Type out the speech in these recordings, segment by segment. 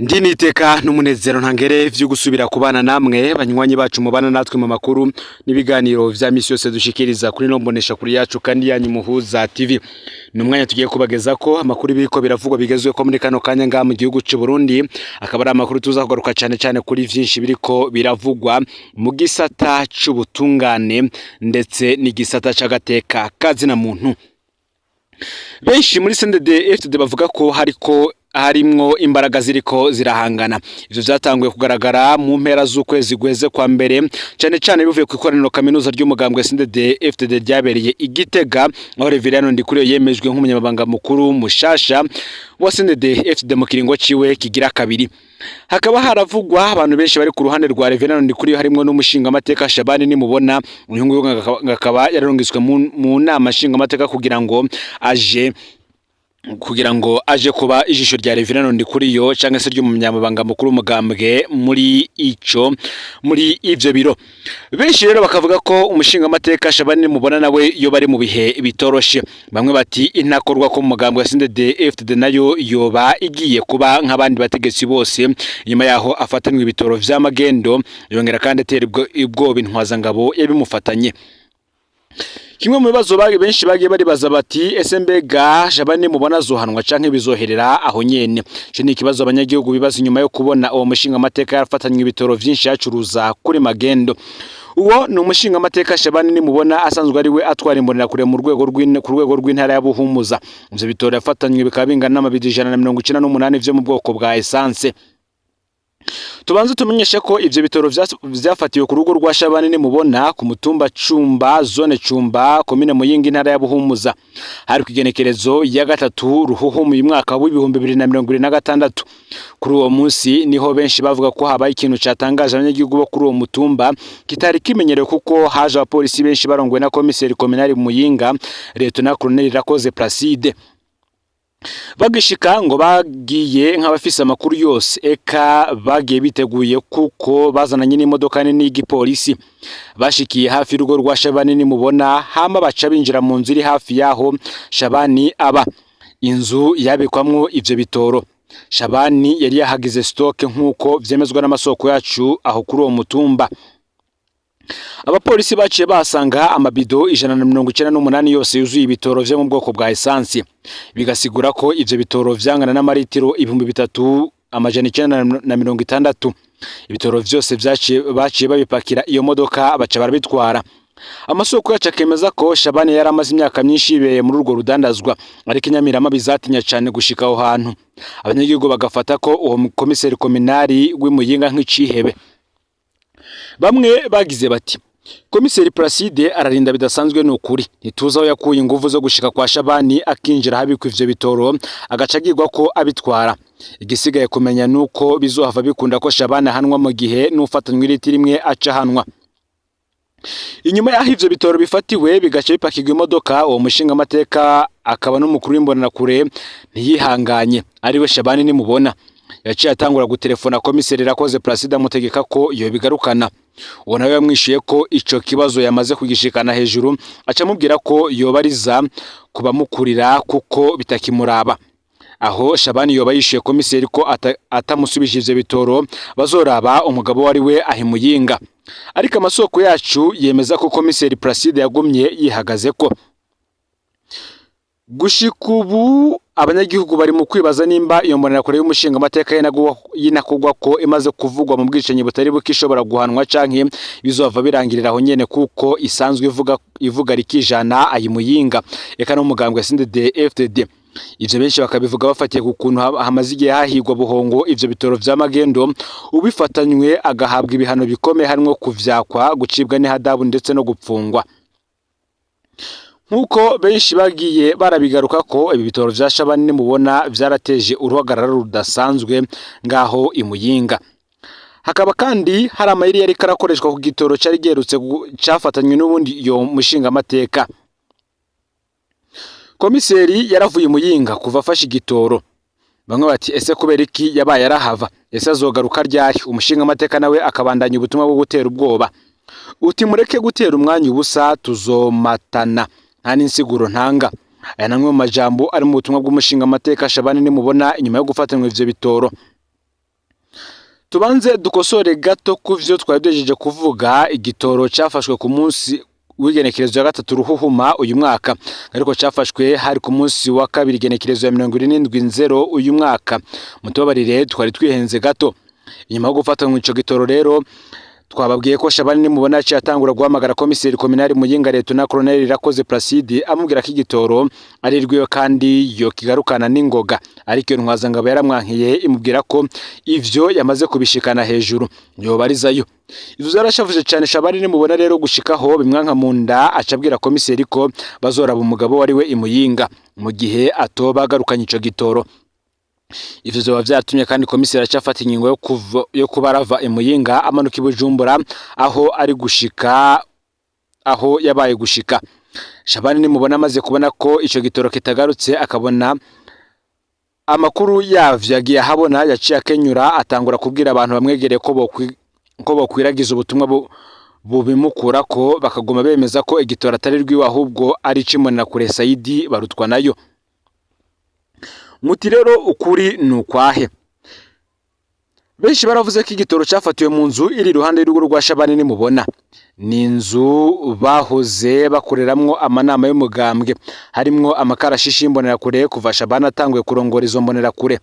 Ndi niteka n'umunezero ntangere vyo gusubira kubana namwe, banywanyi bacu mubana natwe mu makuru n'ibiganiro vya misi yose dushikiriza kuri no mbonesha kuri yacu kandi yanyu Muhuza TV. Ni umwanya tugiye kubageza ko amakuru biriko biravugwa bigezwe ko muri kano kanya ngaha mu gihugu c'u Burundi, akaba ari amakuru tuza kugaruka cane cane kuri vyinshi biriko biravugwa mu gisata c'ubutungane ndetse n'igisata c'agateka kazina muntu. Benshi muri CNDD FDD bavuga ko hariko harimwo imbaraga ziriko zirahangana. Ivyo vyatanguye kugaragara mu mpera z'ukwezi guheze kwa mbere, cane cane bivuye ku ikoraniro kaminuza ry'umugambwe CNDD FDD ryabereye i Gitega, aho Reverien Ndikuriyo yemejwe nk'umunyamabanga mukuru mushasha wa CNDD FDD mu kiringo ciwe kigira kabiri. Hakaba haravugwa abantu benshi bari ku ruhande rwa Reverien Ndikuriyo, harimwo n'umushingamateka Shabani Nimubona. Uyu nguyu akaba yararungitswe mu nama nshingamateka kugira ngo aje kuba ijisho rya Reverien Ndikuriyo canke se ry'umunyamabanga mukuru w'umugambwe muri ivyo biro. Benshi rero bakavuga ko umushingamateka Shabani Nimubona nawe iyo bari mu bihe bitoroshe. Bamwe bati intakorwa ko mu mugambwe wa CNDD FDD nayo yoba igiye kuba nk'abandi bategetsi bose, nyuma yaho afatanwe ibitoro vy'amagendo, yongera kandi atera ubwoba intwazangabo yabimufatanye. Kimwe mu bibazo benshi bagiye baribaza bati: "Ese mbega Shabani Mubona azohanwa canke bizoherera aho nyene?" Ico ni ikibazo abanyagihugu bibaza inyuma yo kubona uwo mushingamateka yarafatanywe ibitoro vyinshi yacuruza kuri magendo. Uwo ni umushingamateka Shabani Nimubona, asanzwe ari we atwara Imbonerakure mu rwego ku rwego rw'intara ya Buhumuza. Ivyo bitoro yafatanywe bikaba bingana n'amabido 198 vyo mu bwoko bwa essence. Tubanze tumenyeshe ko ivyo bitoro vyafatiwe ku rugo rwa Shabani Nimubona ku mutumba Cumba, zone Cumba, komine Muyinga, intara ya Buhumuza. Hari ku igenekerezo ya 3 Ruhuhu mu mwaka w'2026. Kuri uwo munsi niho benshi bavuga ko habaye ikintu catangaje abanyagihugu bo kuri uwo mutumba kitari kimenyerewe, kuko haje abapolisi benshi barongowe na komiseri kominari Muyinga, Lieutenant Colonel Irakoze Placide. Bagishika ngo bagiye nk'abafise amakuru yose, eka bagiye biteguye, kuko bazananye n'imodoka nini y'igipolisi. Bashikiye hafi y'urugo rwa Shabani Nimubona, hama baca binjira mu nzu iri hafi yaho Shabani aba, inzu yabikwamwo ivyo bitoro. Shabani yari yahagize stock, nk'uko vyemezwa n'amasoko yacu aho kuri uwo mutumba. Abapolisi baciye bahasanga amabido 198 yose yuzuye ibitoro vyo mu bwoko bwa essence, bigasigura ko ivyo bitoro vyangana n'amaritiro 3960. Ibitoro vyose vyaciye baciye babipakira iyo modoka, baca barabitwara. Amasoko yacu akemeza ko Shabani yari amaze imyaka myinshi yibereye muri urwo rudandazwa, ariko inyamirama bizatinya cane gushika aho hantu. Abanyagihugu bagafata ko uwo komiseri kominari w'Imuyinga nk'icihebe. Bamwe bagize bati: "Komiseri Placide ararinda bidasanzwe, ni ukuri ntituzi aho yakuye inguvu zo gushika kwa Shabani, akinjira ahabikwa ivyo bitoro, agaca agirwa ko abitwara. Igisigaye kumenya nuko bizohava bikunda ko Shabani ahanwa, mu gihe n'ufatanywe iriti rimwe aca ahanwa." Inyuma y'aho ivyo bitoro bifatiwe bigaca bipakirwa imodoka, uwo mushingamateka akaba n'umukuru w'Imbonerakure ntiyihanganye, ariwe Shabani Nimubona. Yaciye atangura gutelefona komiseri Irakoze Placide, amutegeka ko yobigarukana. Uwo nawe yamwishuye ko ico kibazo yamaze kugishikana hejuru, aca amubwira ko yobariza kubamukurira kuko bitakimuraba. Aho Shabani yoba yishuye komiseri ko atamusubije ivyo bitoro bazoraba umugabo wari we ahimuyinga. Ariko amasoko yacu yemeza ko komiseri Placide yagumye yihagaze ko. Gushika ubu abanyagihugu bari mu kwibaza nimba iyo mbonerakure y'umushingamateka y'inakugwa ko imaze kuvugwa mu bwicanyi butari buke ishobora guhanwa, canke bizova birangirira aho nyene, kuko isanzwe ivuga rikijana ayimuyinga, eka no mugambwe CNDD FDD. Ivyo benshi bakabivuga bafatiye ku kuntu hamaze igihe hahigwa buhongo ivyo bitoro vya magendo, ubifatanywe agahabwa ibihano bikomeye, harimwo kuvyakwa, gucibwa n'ihadabu ndetse no gupfungwa. Nk'uko benshi bagiye barabigaruka ko ibi bitoro vya Shabani Nimubona vyarateje uruhagarara rudasanzwe ngaho imuyinga. Hakaba kandi hari amayeri yariko arakoreshwa ku gitoro cari giherutse cafatanywe n'ubundi iyo mushingamateka. Komiseri yaravuye Muyinga kuva afashe igitoro. Bamwe bati: "Ese kubera iki yabaye arahava? Ese azogaruka ryari?" Umushingamateka nawe akabandanya ubutumwa bwo gutera ubwoba, uti: "Mureke gutera umwanya ubusa, tuzomatana, nta n'insiguro ntanga." Aya namwe mu majambo ari mu butumwa bw'umushingamateka Shabani Nimubona inyuma yo gufatanwa ivyo bitoro. Tubanze dukosore gato ku vyo twari duhejeje kuvuga. Igitoro cafashwe ku munsi w'igenekerezo ya 3 Ruhuhuma uyu mwaka, ariko cafashwe hari ku munsi wa 2 igenekerezo ya 77 nzero uyu mwaka. Mutubabarire, twari twihenze gato. Inyuma yo gufata ico gitoro rero, twababwiye ko Shabani Nimubona yaciye atangura guhamagara komiseri kominari Muyinga, Leta Colonel Irakoze Placide, amubwira ko igitoro ari rwiwe kandi yo kigarukana n'ingoga, ariko iyo ntwazangabo yaramwankiye, imubwira ko ivyo yamaze kubishikana hejuru yobarizayo. Ivyo vyarashavuje cane Shabani Nimubona rero gushikaho bimwanka mu nda, acabwira komiseri ko bazoraba umugabo wari we imuyinga mu gihe atoba agarukanye ico gitoro. Ivyo vyoba vyatumye kandi komiseri acafata ingingo yo kuba arava imuyinga amanuka i Bujumbura, aho ari gushika aho yabaye gushika. Shabani Nimubona amaze kubona ko ico gitoro kitagarutse, akabona amakuru yavyo yagiye ahabona, yaciye akenyura atangura kubwira abantu bamwegereye ko bokwiragiza ubutumwa bubimukurako, bakaguma bemeza ko igitoro atari rwiwe ahubwo ari ic'Imbonerakure Saidi Barutwa nayo. Muti rero ukuri ni ukwahe? Benshi baravuze ko igitoro cafatiwe mu nzu iri iruhande y'urugo rwa Shabani Nimubona. Ni inzu bahoze bakoreramwo amanama y'umugambwe, harimwo amakarashishi y'Imbonerakure kuva Shabani atanguye kurongora izo mbonerakure.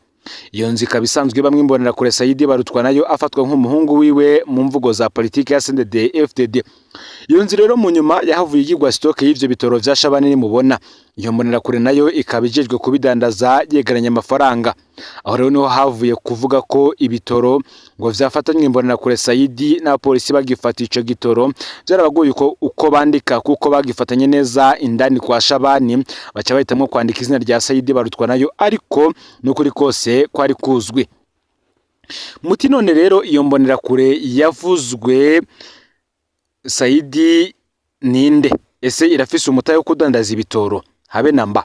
Iyo nzu ikaba isanzwe ibamwo Imbonerakure Saidi Barutwa nayo, afatwa nk'umuhungu wiwe mu mvugo za politiki ya CNDD FDD. Iyo nzu rero mu nyuma yahavuye igirwa stock y'ivyo bitoro vya Shabani Nimubona. Iyo mbonerakure nayo ikaba ijejwe kubidandaza yegeranya amafaranga. Aho rero niho havuye kuvuga ko ibitoro ngo vyafatanywe Imbonerakure Saidi. N'abapolisi bagifata ico gitoro vyarabagoye uko bandika, kuko bagifatanye neza indani kwa Shabani, baca bahitamwo kwandika izina rya Saidi Barutwa nayo, ariko n'ukuri kose kwari kuzwi. Muti none rero iyo mbonerakure yavuzwe Saidi ninde? Ese irafise umutahe wo kudandaza ibitoro? Habe namba.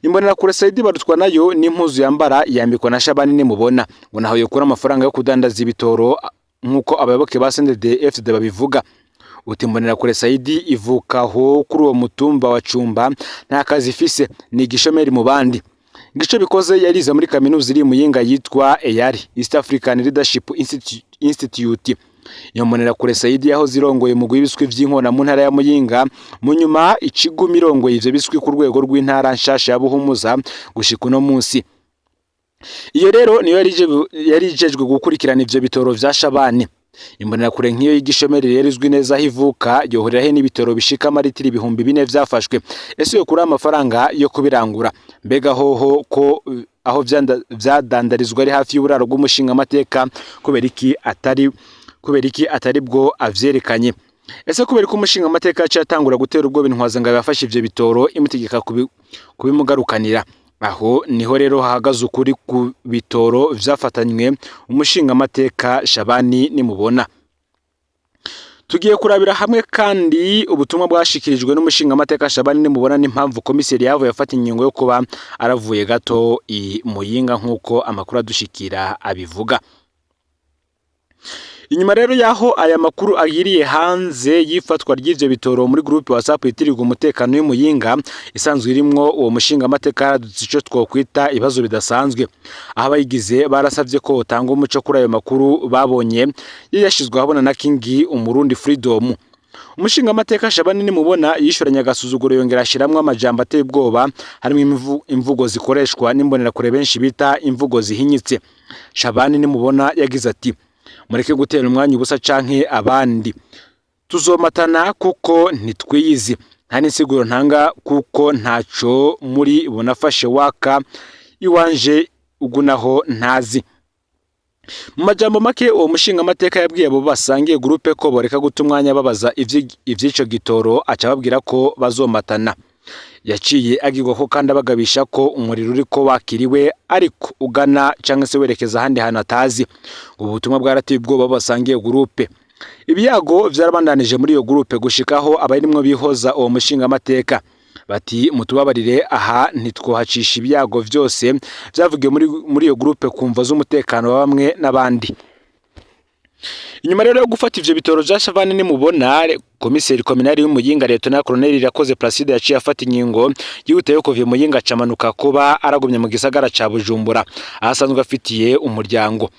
Imbonerakure Saidi Barutwa nayo n'impuzu yambara yambikwa na Shabani Nimubona, ngo naho yokura amafaranga yo kudandaza ibitoro nk'uko abayoboke ba CNDD FDD babivuga. Uti Imbonerakure Saidi ivuka aho kuri uwo mutumba wa Cumba, nta kazi ifise, ni igishomeri mu bandi. Ngico bikoze yarize muri kaminuza iri Muyinga yitwa EALI, East African Leadership Institute. Iyo mbonerakure Saidi yahoze irongoye umugwi w'ibiswi vy'inkona mu ntara ya Muyinga, mu nyuma iciguma irongoye ivyo biswi ku rwego rw'intara nshasha ya Buhumuza gushika uno munsi. Iyo rero niyo yari ijejwe gukurikirana ivyo bitoro vya Shabani. Imbonerakure nk'iyo y'igishomeri rero izwi neza aho ivuka, yohurira he n'ibitoro bishika amaritiro 4000 vyafashwe? Ese yokura amafaranga yo kubirangura? Mbega hoho ko aho vyadandarizwa ari hafi y'uburaro bw'umushingamateka, kubera iki atari bwo avyerekanye? Ese kubera ko umushingamateka yaciye atangura gutera ubwoba intwazangabo yafashe ivyo bitoro, imutegeka kubimugarukanira? Aho niho rero hahagaze ukuri ku bitoro vyafatanywe umushingamateka Shabani Nimubona. Tugiye kurabira hamwe kandi ubutumwa bwashikirijwe n'umushingamateka Shabani Nimubona n'impamvu komiseri yavuye afata ingingo yo kuba aravuye gato i Muyinga, nk'uko amakuru adushikira abivuga. Inyuma rero y'aho aya makuru agiriye hanze y'ifatwa ry'ivyo bitoro muri groupe WhatsApp yitirirwa umutekano y'Umuyinga isanzwe irimwo uwo mushingamateka, haradutse ico twokwita ibibazo bidasanzwe, aho abayigize barasavye ko hotangwa umuco kuri ayo makuru babonye yashizwe ahabona na King Umurundi Freedom. Umushingamateka Shabani Nimubona yishuranye agasuzuguro, yongera ashiramwo amajambo ateye ubwoba, harimwo imvugo zikoreshwa n'imbonerakure benshi bita imvugo zihinyitse. Shabani Nimubona yagize ati: "Mureke gutera umwanya ubusa canke abandi, tuzomatana kuko ntitwiyizi, nta n'insiguro ntanga kuko ntaco muri bunafashe waka iwanje ugunaho ntazi." Mu majambo make, uwo mushingamateka yabwiye abo basangiye groupe ko boreka guta umwanya babaza ivy'ico gitoro, aca ababwira ko bazomatana. Yaciye agirwa ko kandi abagabisha ko umuriro uriko wakiriwe ariko ugana canke se werekeza ahandi hantu atazi. Ubu butumwa bwarateye ubwoba abo basangiye groupe. Ibiyago vyarabandanije muri iyo groupe gushikaho abarimwo bihoza uwo mushingamateka, bati: "Mutubabarire, aha ntitwohacisha ibyago vyose vyavugiwe muri iyo groupe ku mvo z'umutekano wa bamwe n'abandi." Inyuma rero yo gufata ivyo bitoro vya Shabani Nimubona, komiseri kominari y'Umuyinga, Leta Colonel Irakoze Placide, yaciye afata ingingo yihutiye yo kuva i Muyinga, acamanuka kuba aragumye mu gisagara ca Bujumbura aho asanzwe afitiye umuryango.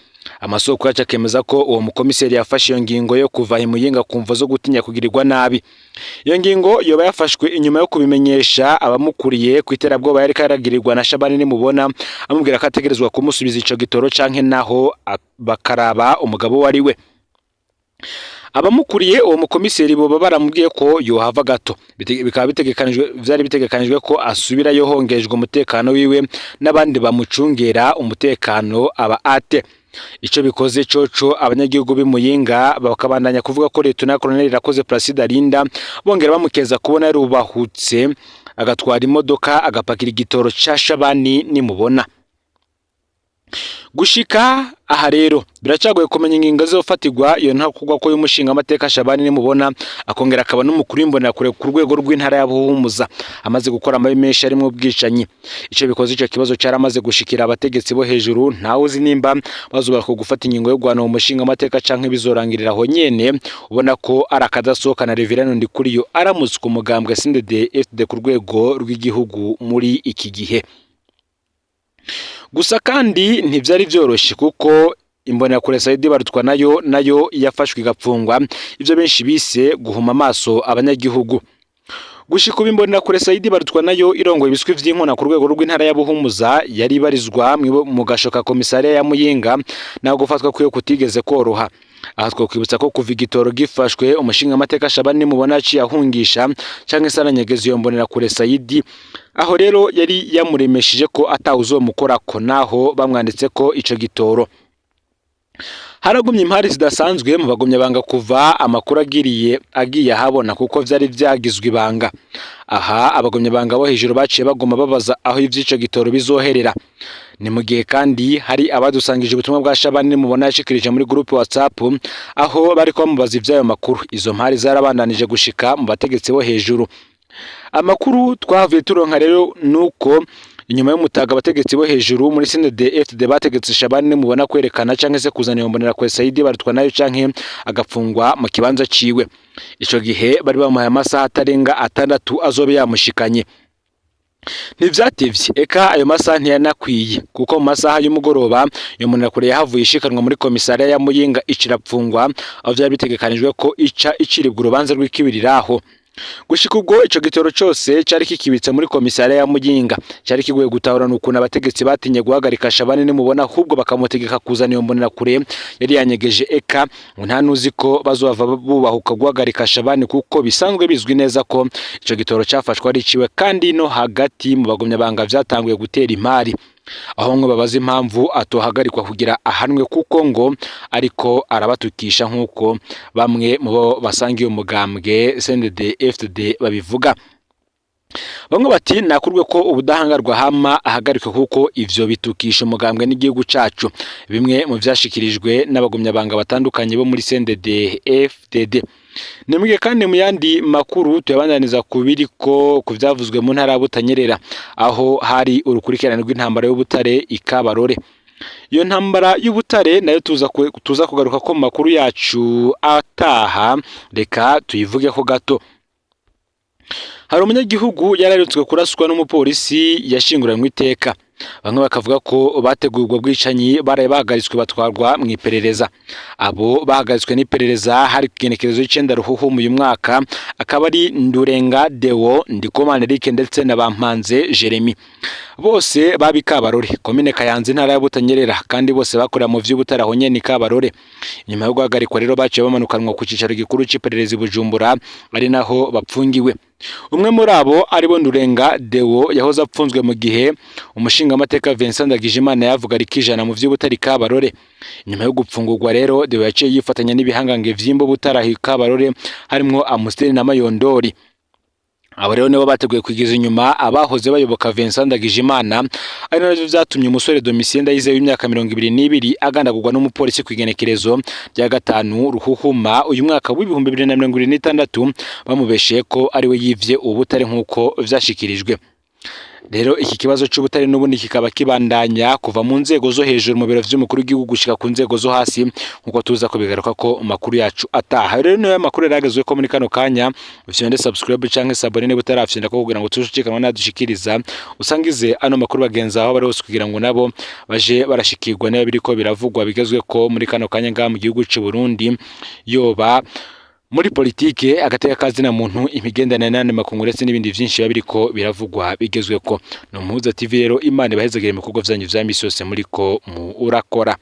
Amasoko yacu akemeza ko uwo mukomiseri yafashe iyo ngingo yo kuva i Muyinga ku mvo zo gutinya kugirirwa nabi. Iyo ngingo yoba yafashwe inyuma yo kubimenyesha abamukuriye ku iterabwoba yariko aragirirwa na Shabani Nimubona, amubwira ko ategerezwa kumusubiza ico gitoro canke naho bakaraba umugabo wari we. Abamukuriye uwo mukomiseri boba baramubwiye ko yohava gato. Bikaba bitegekanijwe, vyari bitegekanijwe ko asubirayo hongejwe umutekano wiwe n'abandi bamucungera umutekano aba ate. Ico bikoze coco, abanyagihugu b'i Muyinga bakabandanya kuvuga ko Lieutenant Colonel Irakoze Placide arinda, bongera bamukeza kubona yarubahutse agatwara imodoka agapakira igitoro ca Shabani Nimubona. Gushika aha rero biracagoye kumenya ingingo zizofatirwa iyo ntakugwa ko y'umushinga amateka Shabani Nimubona, akongera akaba n'umukuru w'imbonerakure ku rwego rw'intara ya Buhumuza, amaze gukora amabi menshi arimo ubwicanyi. Ico bikoze, ico kibazo caramaze gushikira abategetsi bo hejuru. Ntawe uzi nimba bazubaka gufata ingingo yo guhana uwo mushinga amateka canke bizorangirira aho nyene, ubona ko ari akadasohoka na Reverend Ndikuriyo aramutswe umugambwe CNDD FDD ku rwego rw'igihugu muri iki gihe. Gusa kandi ntivyari vyoroshe, kuko imbonerakure Saidi Barutwa nayo yafashwe igapfungwa, ivyo benshi bise guhuma amaso abanyagihugu. Gushika ubu imbonerakure Saidi Barutwa nayo irongoye ibiswi vy'inkona ku rwego rw'intara ya Buhumuza yari ibarizwa mu gasho ka komisariya ya Muyinga, naho gufatwa kwiwe kutigeze koroha. Aha twokwibutsa ko kuva igitoro gifashwe, umushinga amateka Shabani Nimubona yaciye ahungisha canke se aranyegeza iyo mbonerakure Saidi, aho rero yari yamuremesheje ko atawuzomukorako naho bamwanditse ko ico gitoro. Haragumye impari zidasanzwe mu bagumya banga kuva amakuru agiriye agiye ahabona, kuko vyari vyagizwe ibanga. Aha abagumya banga bo hejuru baciye baguma babaza aho ivy'ico gitoro bizoherera. Ni mu gihe kandi hari abadusangije ubutumwa bwa Shabani Nimubona yashikirije muri groupe WhatsApp, aho bariko bamubaza ivy'ayo makuru. Izo mpari zarabandanije gushika mu bategetsi bo hejuru. Amakuru twahavuye turonka rero nuko inyuma y'umutaga abategetsi bo hejuru muri CNDD FDD bategetse Shabani Nimubona kwerekana canke se kuzana iyo mbonerakure Saidi Barutwa nayo canke agafungwa mu kibanza ciwe. Ico gihe bari bamuhaye amasaha atarenga 6 azobe yamushikanye. Ntivyatevye, eka ayo masaha ntiyanakwiye, kuko mu masaha y'umugoroba iyo mbonerakure yahavuye ishikanwa muri komisariya ya Muyinga icirapfungwa, aho vyari bitegekanijwe ko ica iciribwa urubanza rw'ikibiriraho. Gushika ubwo ico gitoro cose cari kikibitse muri komisariya ya Muyinga. Cari kigoye gutahurana ukuntu abategetsi batinye guhagarika Shabani Nimubona, ahubwo bakamutegeka kuzana iyo mbonerakure yari yanyegeje. Eka ngo nta nuzi ko bazohava bubahuka guhagarika Shabani, kuko bisanzwe bizwi neza ko ico gitoro cafashwe ari ciwe. Kandi no hagati mu bagumyabanga vyatanguye gutera impari, aho ngo babaza impamvu atohagarikwa kugira ahanwe, kuko ngo ariko arabatukisha, nk'uko bamwe mu bo basangiye umugambwe CNDD FDD babivuga. Bamwe bati nakurwe ko ubudahangarwa hama ahagarikwe, kuko ivyo bitukisha umugambwe n'igihugu cacu. Bimwe mu vyashikirijwe n'abagumyabanga batandukanye bo muri CNDD FDD. Nimwige kandi mu yandi makuru tuyabandaniza ku biriko ku vyavuzwe mu ntara ya Butanyerera, aho hari urukurikirane rw'intambara y'ubutare ikabarore. Iyo ntambara y'ubutare nayo tuza kugaruka ko mu makuru yacu ataha. Reka tuyivugeko gato. Hari umunyagihugu yararutswe kuraswa n'umupolisi yashinguranywe iteka. Bamwe bakavuga ko bateguye ubwo bwicanyi baraye bahagaritswe batwarwa mu iperereza. Abo bahagaritswe n'iperereza hari ku igenekerezo y'icenda Ruhuhumu uyu mwaka, akaba ari Ndurenga Deo, Ndikumana Eric ndetse na Bampanze Jeremy. Bose baba i Kabarore, komine Kayanza, intara ya Butanyerera, kandi bose bakorera mu vy'ubutare aho nyene i Kabarore. Nyuma yo guhagarikwa rero, baciye bamanukanwa ku cicaro gikuru c'iperereza i Bujumbura, ari naho bapfungiwe. Umwe muri abo aribo Ndurenga Deo yahoze apfunzwe mu gihe umushingamateka Vincent Ndagijimana yavuga rikijana mu vy'ubutare i Kabarore. Nyuma yo gupfungurwa rero, Deo yaciye yifatanya n'ibihangange vy'imbo butare aho i Kabarore, harimwo Amusiteri na Mayondori. Abo rero nibo bateguye kwigiza inyuma abahoze bayoboka Vincent Ndagijimana, ari navyo vyatumye umusore Domitien Ndayizeye w'imyaka 22 agandagurwa n'umupolisi ku igenekerezo rya 5 Ruhuhuma uyu mwaka w'2026, bamubesheye ko ari we yivye ubutare nk'uko vyashikirijwe. Rero iki kibazo c'ubutare n'ubundi kikaba kibandanya kuva mu nzego zo hejuru mu biro vy'umukuru w'igihugu gushika ku nzego zo hasi, nkuko tuza kubigaruka ko makuru yacu ataha. Rero niyo makuru yaragezwe ko muri kano kanya. Ufyonde subscribe canke s'abonner niba utarafyonda ko, kugira ngo tushikanwa nadushikiriza. Usangize ano makuru bagenzi aho bari hose, kugira ngo nabo baje barashikirwa niba biriko biravugwa bigezwe ko muri kano kanya ngaha mu gihugu c'u Burundi, yoba muri politike, agateka kazina muntu, imigenderanire n'ayandi makungu, ndetse n'ibindi vyinshi biba biriko biravugwa bigezweko. Ni Umuhuza TV. Rero Imana ibahezagire mu bikorwa vyanyu vya misi yose muriko murakora.